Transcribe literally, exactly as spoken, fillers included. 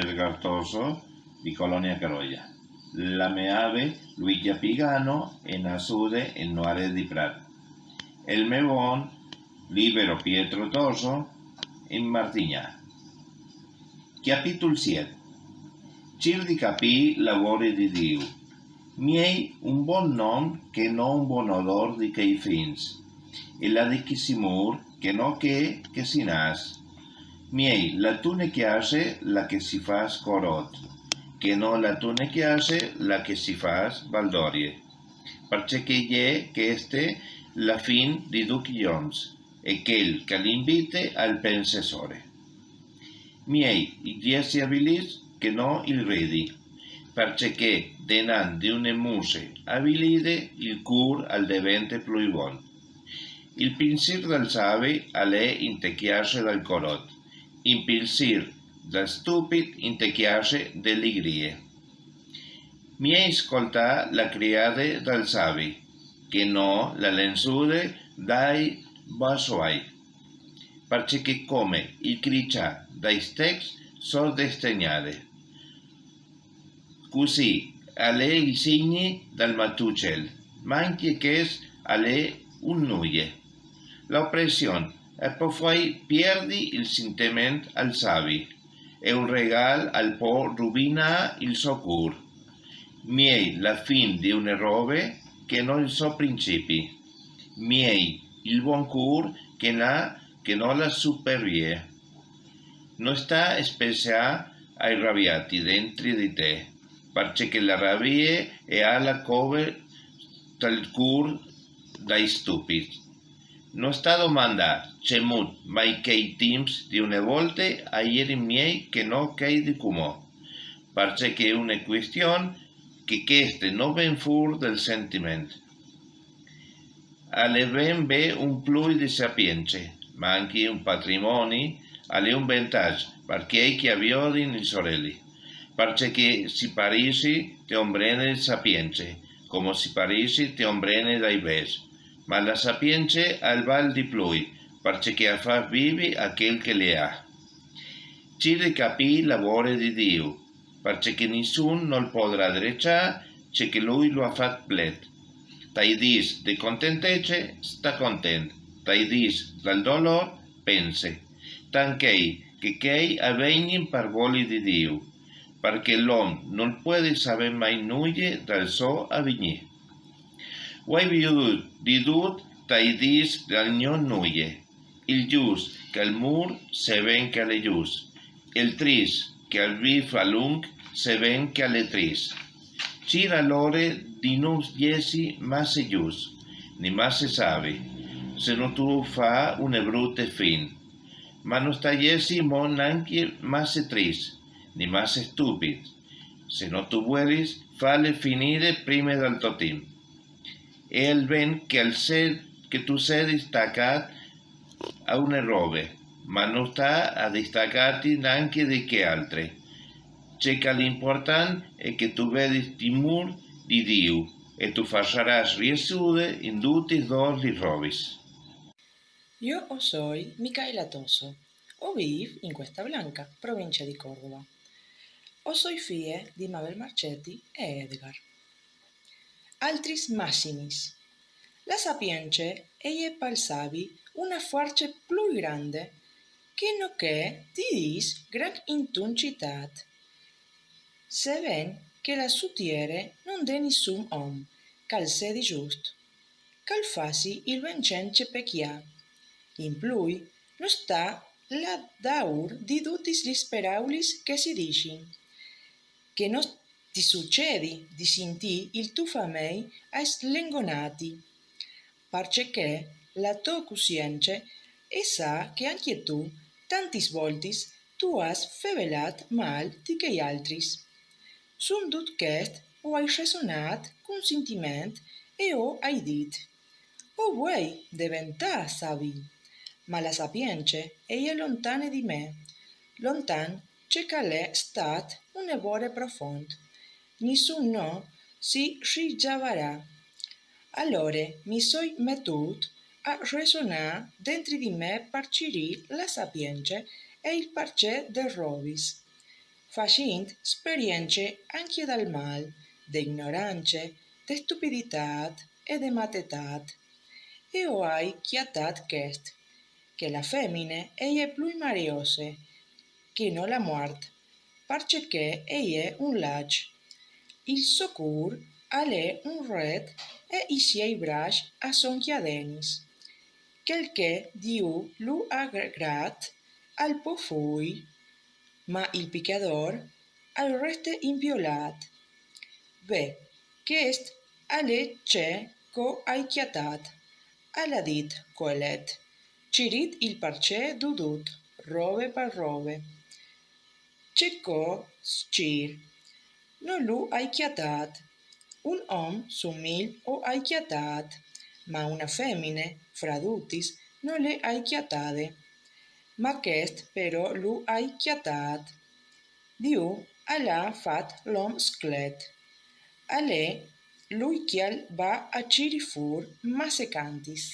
Edgar Toso, di Colonia Carolla. La me ave, Luigia Pigano, e nassude in Noare di Prat. El me bon, Libero Pietro Toso, in Martignà. Capitol siet. Cîr di capî la vore di Diu. Miei un bon nom che no un bon odor di chei fins, e la di chi si mûr che no chê che si nas. Miei la tune chiasse la che si fâs corot, che no la tune chiasse la che si fâs baldorie. Parcè che e je cheste la fin di ducj i oms, e chel che al invite al pense sore. Miei il jessi avilîts che no il ridi, parcè che denant di une musse avilide il cûr al devente plui bon. Il pinsîr dal savi al è inte chiasse dal corot, il pinsîr dal stupit inte chiasse de ligrie. Miei scoltâ la criade dal savi, che no la lenzude dai bassuai, parcè che come il criçâ dai stecs so destegnade. Cussì al è il signi dal matucel, ma ancje chest al è un nuie. La opression e pò fâi pierdi il sintiment al savi, e un regâl al pò ruvinâ il so cûr. Miei la fin di une robe che no il so principi. Miei il bon cûr che na che no la superbie. No sta spensâ ai rabiati dentri di te, parcè che la rabie e à la cove tal cûr dai stupits. No sta domandâ cemût mai chei timps di une volte a jerin miei che no chei di cumò, parcè che e je une cuestion che cheste no ven fûr dal sintiment. Al è ben vê un plui di sapience, ma ancje un patrimoni al è un ventaç par chei che a viodin il soreli, parcè che si parissi te ombrene di sapience, come si parissi te ombrene dai vês. Ma la sapience al vâl di plui, parcè che a fâs vivi a chel che le à. Cîr di capî la vore di Diu, parcè che nissun nol podrà dreçâ ce che lui lu à fat plet. Tai dîs de contentece, sta content, tai dîs dal dolôr, pense. Tant chei che chei a vegnin par voli di Diu, parcè che l'om nol puedi savê mai nuie dal so avignî. O ai viodût di dut tai dîs dal gno nuie. Il just che al mûr, se ven che al è just, il trist che al vîf a lunc, se ven che al è trist. Cîr alore di no jessi masse just, ni masse savi, se no tu fâs une brute fin. Ma no sta jessi mo nancje masse trist, ni masse stupit, se no tu vuelis fâle finide prime dal to timp. E al ven che al se-, che tu sedis tacât a une robe, ma no sta a distacâti nancje di chê altre. Ce che al è impuartant e che tu vedis timûr di Diu, e tu fassarâs riessude in dutis dôs lis robis. Jo o soi Micaela Toso, o vîf in Cuesta Blanca, provincie di Córdoba. O soi fie di Mabel Marchetti e Edgar. Altris massimis. La sapience e je pal savi une fuarce plui grande che no chê di dîs gran intuncitât. Se ven che la sù tiere no 'nd è nissun om, che al sedi just, che al fasi il ben cence pe chi à. In plui, no sta lâ daûr di dutis lis peraulis che si disin, che no ti sucedi di sintî il to famei a slengonâti, parcè che la tô cussience e sa che ancje tu tantis voltis tu âs fevelât mâl di chei altris. Su dut chest o ai resonât cun sintiment e o ai dit: o vuei deventâ savi, ma la sapience e je lontane di me, lontan ce che al è stât une vore profont. Nissun no si sgjavarà. Alore mi soi metût a resonâ dentri di me par cirî la sapience e il parcè des robis. fasint sperience ancje dal mal, de ignorance, de stupiditât e de matetât. E o ai cjatât chest, che la femine e je plui mariose che no la muart, parcè che e je un laç. Il so cûr al è un ret e i siei braçs a son cjadenis. Chel che Diu lu à creât al pò fûi, ma il picjadôr al reste impiolât. Ve, chest al è ce che o ai cjatât, al à dit Coelet, cirît il parcè dut dut, robe par robe. Ce che o cîr, no lu ai cjatât. Un om sumil o ai cjatât, ma una femine, fra dutis, no le ai cjatade. Ma chest però lu ai cjatât. Diu al à fat l'om sclet. Al è lui che al va a cirî fûr masse cantis.